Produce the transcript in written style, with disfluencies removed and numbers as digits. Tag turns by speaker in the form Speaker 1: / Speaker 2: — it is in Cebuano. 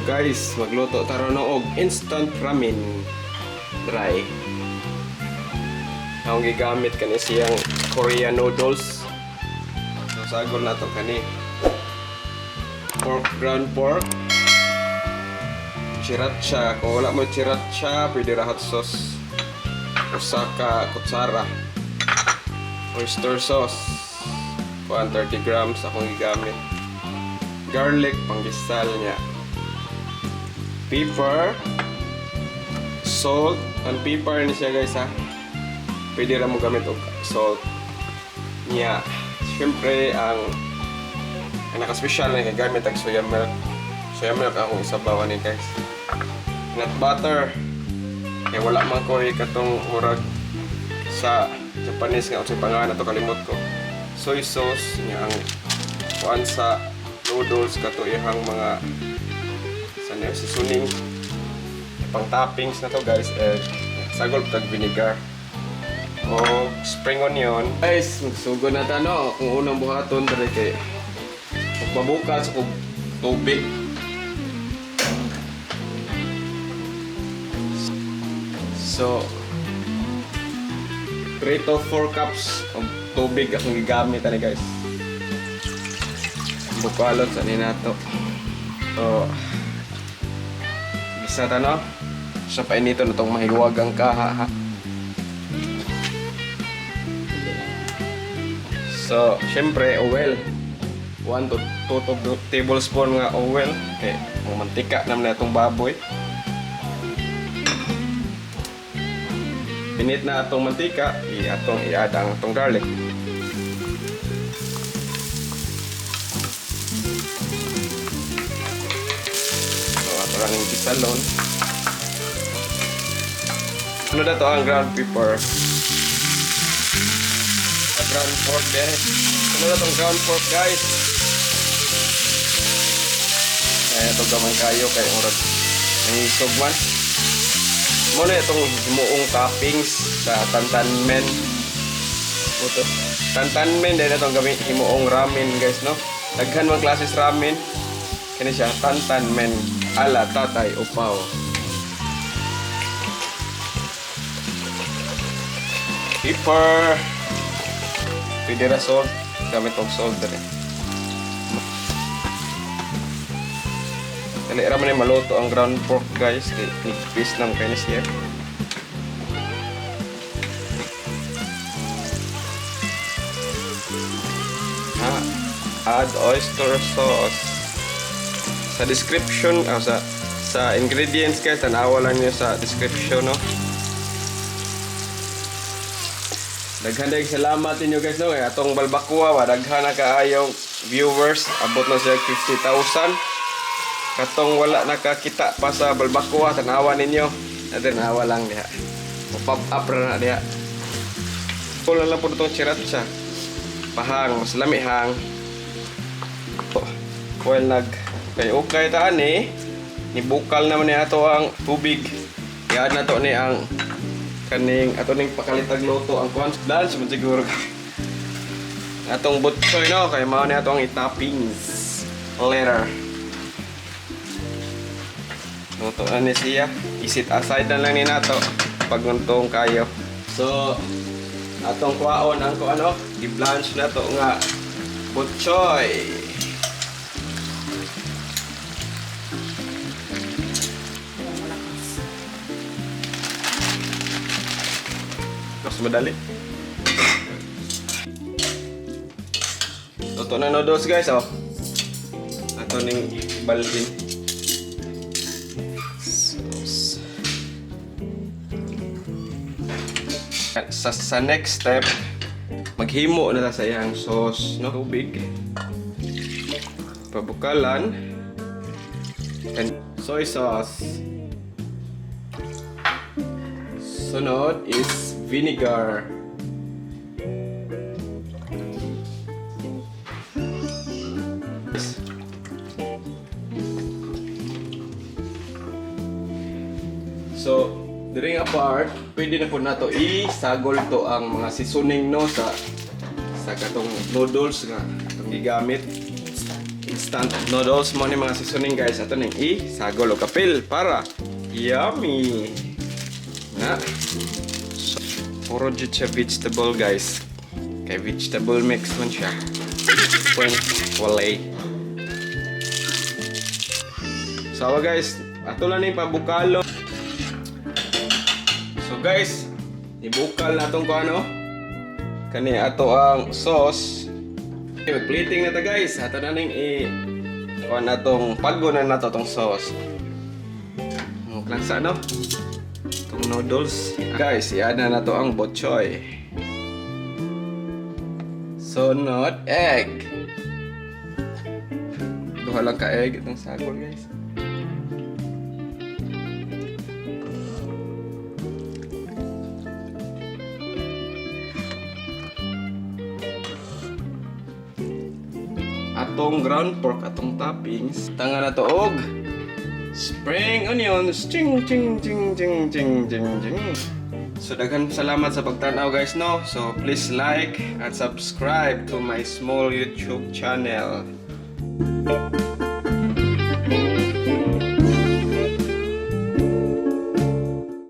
Speaker 1: Guys, magluto ta ron og instant ramen dry. Ang gigamit kani siyang Korean noodles. So sagol na to kani. Pork, ground pork. Sriracha. Kung wala mo sriracha, pwede ra hot sauce. Usa ka kutsara. Oyster sauce. Kuan, 30 grams akong gigamit. Garlic, panggisal niya. Pepper, salt, and pepper ni siya, guys, ha. Pwede ra mo gamit og salt. Niya. Siyempre ang naka-special na gamit ang soya milk. Soya milk akong isabawan ni, guys. Nut butter. Kaya wala man ko katong murag sa Japanese nga unsay pangalan ato, kalimot ko. Soy sauce niya, ang kuan sa noodles, kato ihang mga sa niya seasoning, pang toppings na to, guys, eh, sagol tag vinegar o spring onion. Guys, magsugod na ta, no. Kung unang buhaton diri kay magpabukas og tubig. So 3 to 4 cups of tubig akong gigamit ani, guys. Bukalon sa ni nato. So gisa ta, no. Sa painito na tong mahiwagang kaha, ha. So, syempre, oil. 1 to 2 to tablespoon nga oil. Kay mantika naman na itong baboy. Pinit na atong mantika, i-atong i-add ang atong garlic. So, ato lang yung gisalon. Ano na to ang ground pepper? A ground pork, guys. Ano na tong ground pork, guys? Kaya ito gamay kayo kay murag nangisog man. Mo na itong himuong toppings sa tantanmen. Ito. Tantanmen din itong gami himuong ramen, guys, no. Daghan man klases ramen. Kani siya tantanmen ala Tatay Upaw. Pepper. Pwede ra salt. Gamit og salt diri. Dali ra man ni maluto ang ground pork, guys. Kay nipis lang kay ni siya. Ah, add oyster sauce. Sa description, sa ingredients, guys, tanawa lang niyo sa description, no. Daghan dahil salamat ninyo, guys, no. Kay atong balbakwa ba, daghan na kaayong viewers, abot na siya 50,000. Katong wala nakakita pa sa balbakwa, tanawa ninyo. Tanawa lang diha. Pop up ra na diha. Kulang lang po itong sriracha. Pahang, mas lami hang. Oh, well, nag kay okay ta ani, ni bukal naman ni ato ang tubig. I-add na to ni ang kaning ato ning pakalitag luto ang kuan dance man siguro. Atong butchoy, no, kay mao ni ato ang i-toppings later. Luto na ni siya. I-set aside na lang ni nato pag untong kayo. So atong kuwaon ang kuan, ano, i-blanch na to nga butchoy.
Speaker 2: Malakas.
Speaker 1: Mas madali. Luto na noodles, guys, oh. Ato ning balhin. Sauce. Sa next step, maghimo na ta sa iyang sauce, no? Tubig. Pabukalan. And soy sauce. Sunod is vinegar. So, during a part, pwede na po nato isagol to ang mga seasoning, no, sa katong noodles nga atong gigamit.
Speaker 2: Instant.
Speaker 1: Instant noodles mo ni mga seasoning, guys. Ato ning i-sagol og kapil para yummy. Na. So, puro jud siya vegetable, guys. Kay vegetable mix man siya. Point walay. So awa, guys, ato lang ni pabukalo. So guys, ibukal na atong kuano. Kani ato ang sauce. Okay, mag-plating na ta, guys. Ato na ning i kuan atong paggo na nato tong sauce. Ang klangsa, no? Itong noodles. Guys, i-add na nato ang botchoy. So, not egg. Duha lang ka egg itong sagol, guys. Atong ground pork, atong toppings. Tanga na to og spring onions. Ching ching ching ching ching ching ching. So daghan salamat sa pagtan-aw, guys, no. So please like and subscribe to my small YouTube channel.